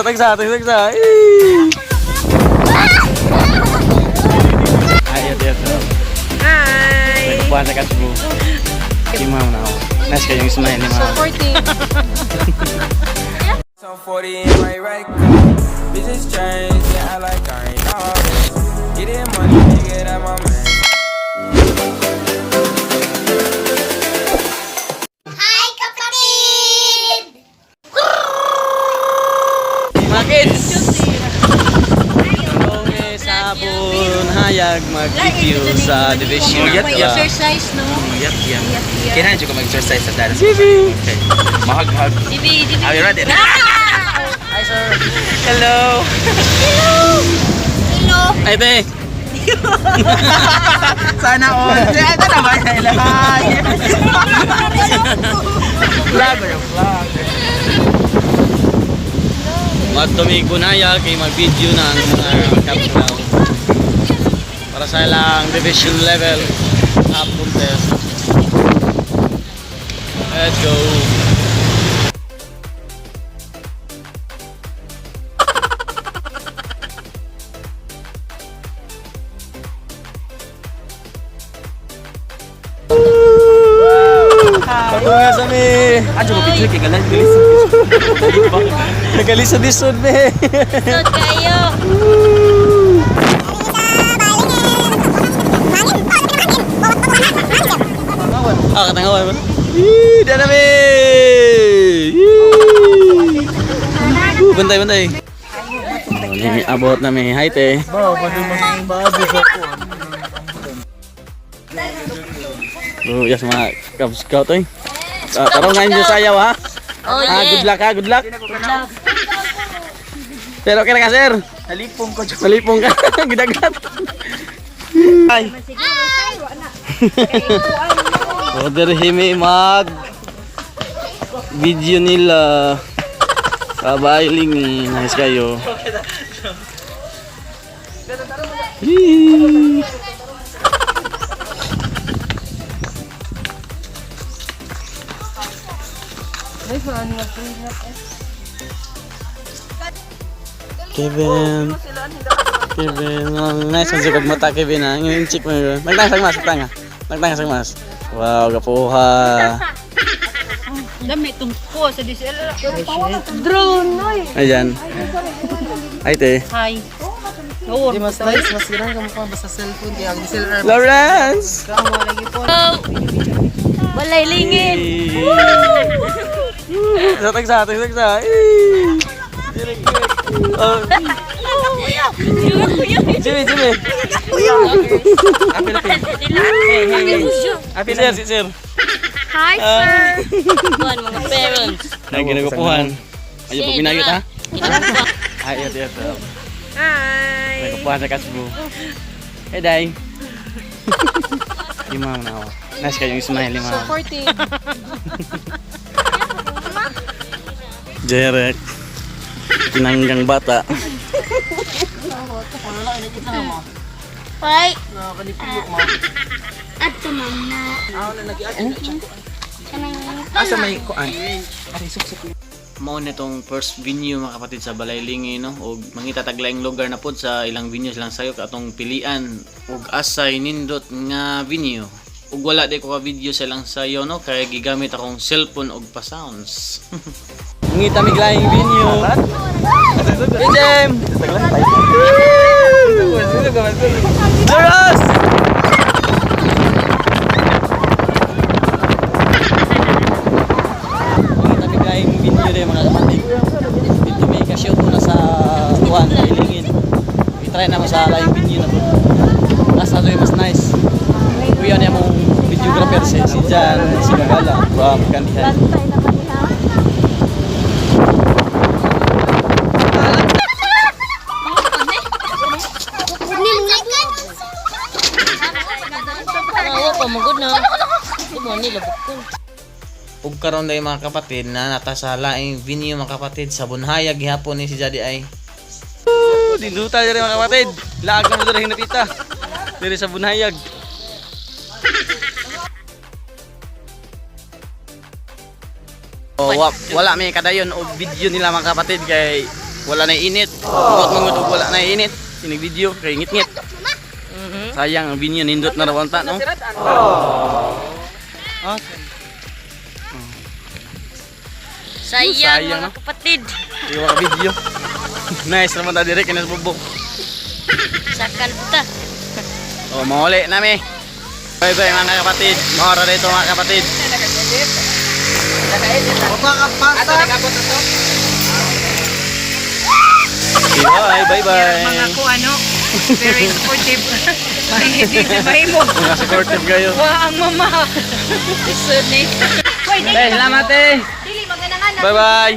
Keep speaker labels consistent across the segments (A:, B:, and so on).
A: Tagsa, tagsa, tagsa. Eh. Ay, ito, ito.
B: Hi!
A: Nagkukuha sa kasbo. Si ma'am na ako. Nice kayong smile ni ma'am.
B: Supporting.
C: Some 40 in my right cup. Bitches change, yeah, I like I ain't all this. Getting money, nigga, that my man.
D: Hi, kapatid!
A: Mga kids! Kami sa Bunhayag mag-video sa division ng club.
B: Exercise, no?
E: Yep, yep. Kailangan ko mag-exercise sa dance. Okay. Mahag-hag.
B: Dibi, dibi.
E: Are you ready?
A: Hi, sir!
E: Hello!
D: Hello!
A: Ay, te!
E: Sana all. Ito naman Hi! Vlog! Vlog!
A: Magtumig Bunhayag kay mag-video na ang mga kapwa. Para sa ilang division level up contest. Let's go! Patunga sa mi!
E: Ano ko picture kay galan bilis.
A: Nagalis sa disod mi!
B: Sod kayo.
A: Ah, katangawan ba? Yee! Dyan na mi! Yee! Bantay, bantay. Oh, ni abot na mi. Hi, te. Oh, yes, mga Cub Scout, eh. Ah, tarong nga inyo sayaw, ha?
B: Oh,
A: Ah, good luck, ha? Good luck. Pero okay na ka, sir?
E: Nalipong ko dyan.
A: Malipong ka. Gidagat. Ay. Order himi mag video nila. Kabailing eh. Nice kayo. Yee. Kevin. Kevin, ang nice ang sikog mata Kevin ha. Yung chick mo yun. Nagtang mas, nagtang ha. Nagtang mas. Wow, gapuha.
B: Dami itong ko sa DSLR. Drone, oy.
A: Ayan. Ay, te.
B: Hi. Oo.
E: Di mas nice, mas girang ka mukha basta cellphone kaya ang DSLR.
A: Lawrence!
B: Walay lingin.
A: Sa tagsa, tagsa, tagsa. Eh. Oh. Jimmy, Jimmy.
E: Apil, apil. Hey, hey, hey.
A: Si sir, si sir.
B: Hi, sir. Kuan, mga parents.
A: Ay, ginagupuhan. Ayaw pag binayot ha? Ay, ito, ito.
B: Hi.
A: Nagkupuhan sa kasbo. Hey, Day. Yung ma'am na ako. Nice kayong smile ni ma'am.
B: Supporting.
A: Jerek. Tinanggang bata.
D: Hoy! At ma'am na.
E: Asa may kuan? Aray suksok.
A: Mao nitong first venue mga kapatid sa Balay Lingi no og mangita taglaing lugar na pod sa ilang venues lang sayo atong pilian og asay nindot nga venue ug wala di ko ka video sa ilang sayo no kay gigamit akong cellphone og pa sounds. Mangita mig laing venue. Hey, Duros! Mangita mig laing venue rin mga kapatid. Dito may kashoot na sa kuan, Ilingin. I-try na mo sa laing venue na po. Mas ato yung mas nice. Kuya niya mong videographer si Jan Sinugala from Kandihan.
B: Awa pa mo gud na. Di mo ni labok ko.
A: Ug karon day mga kapatid na nata sa laing venue mga kapatid sa Bunhayag gihapon ni si Jadi ay. Dinduta diri mga kapatid. Laag na mo diri hinapita. Diri sa Bunhayag. Oh, wala may kadayon og video nila mga kapatid kay Wala na init. Buot mangud og wala na init. Sinig video kay ngit-ngit. Sayang ang venue nindot na raw unta, no? Ah,
B: Sayang,
A: Sayang,
B: mga
A: no?
B: kapatid.
A: iwa ka video. Nice naman ta dire kay nas bubok.
B: Sakal buta.
A: Oh, mauli nami. Bye bye, mga kapatid. Maora dito, mga kapatid. Bye bye bye.
F: Mga ko ano, very supportive. Hindi sa bahay mo.
A: Mga supportive kayo.
F: Wa ang mama.
B: Lisod ni.
A: Eh, salamat eh. Bye bye.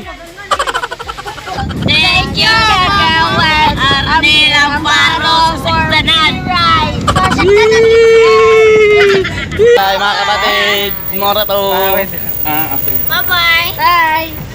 B: Thank you, Kagawad Arnel Amparo sa Saktanan.
A: Bye, mga kapatid. Mora to.
E: Ah, okay.
B: Bye-bye.
D: Bye!